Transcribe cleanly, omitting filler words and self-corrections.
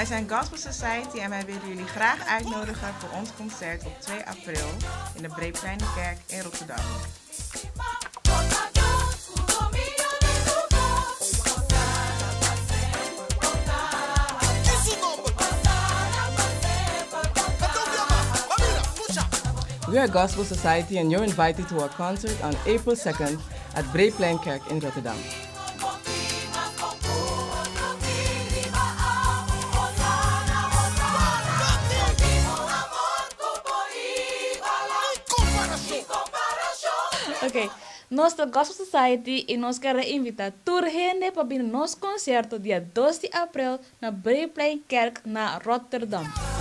Wij zijn Gospel Society en wij willen jullie graag uitnodigen voor ons concert op 2 april in de Breepleinkerk in Rotterdam. We are Gospel Society and you're invited to our concert on April 2nd at Breepleinkerk in Rotterdam. Ok, nos ta Gospel Society y nos kier a invita tur hende pa bini nos concierto dia dos di april na Breepleinkerk na Rotterdam.